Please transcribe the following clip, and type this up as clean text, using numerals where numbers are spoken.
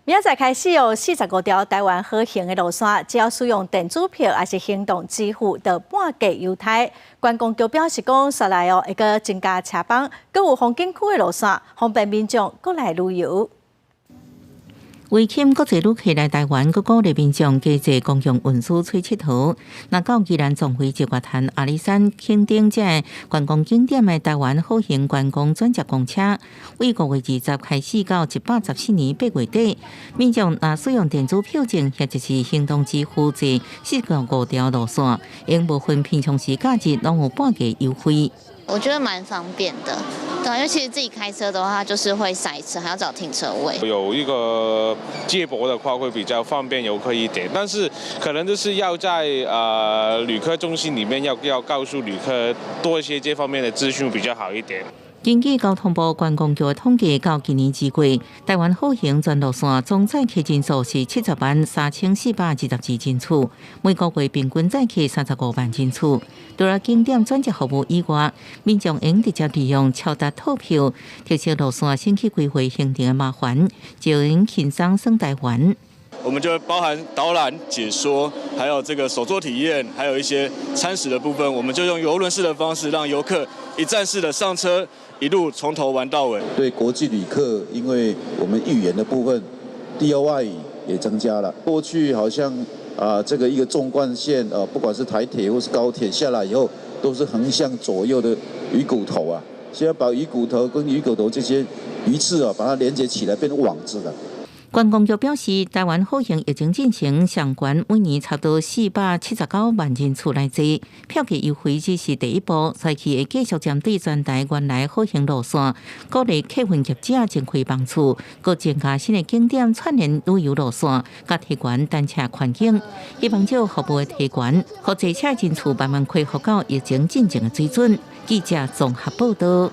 明仔載開始有45條台灣好行的路線，只要使用電子票抑是行動支付，就半價優待。觀光局表示講，紲來哦會閣增加車班，閣有風景區的路線，方便民眾過來旅遊。為吸引國際旅客來台灣，閣鼓勵民眾加坐公共運輸揣𨑨迌。若到宜蘭壯圍日月潭、阿里山、墾丁這觀光景點的台灣好行觀光轉接公車，為5月20開始到114年8月底，民眾若使用電子票證或者是行動支付坐四十五條路線，會無分平常時假日攏有半價優惠。我覺得蠻方便的，對，因為其實自己開車的話，就是會塞車，還要找停車位。有一個接駁的話，會比較方便遊客一點，但是可能就是要在旅客中心裡面要告訴旅客多一些這方面的資訊比較好一點。根據交通部觀光局的統計，到今年2月，台灣好行全路線總載客人數是703,422人次，每個月平均載客35萬人次。除了景點轉接服務以外，民眾會直接利用超達套票，特色路線省去規劃行程的麻煩，就能輕鬆耍台灣。我們就包含導覽解說，還有這個手作體驗，還有一些餐食的部分，我們就用遊輪式的方式，讓遊客一站式的上車，一路從頭玩到尾。對國際旅客，因為我們語言的部分，第二外語也增加了。過去好像啊，這個一個縱貫線，不管是台鐵或是高鐵下來以後，都是橫向左右的魚骨頭啊。現在把魚骨頭跟魚骨頭這些魚刺啊，把它連接起來，變成網子了。觀光局表示，台灣好行疫情進程上懸，每年差不多479萬人次來坐，票價優惠只是第一步，賽去會繼續針對全台原來好行路線，鼓勵客運業者增開班次，閣增加新的景點串聯旅遊路線，佮提懸單車環境，希望這服務的提懸，予坐車人次慢慢恢復到疫情進前的水準。記者綜合報道。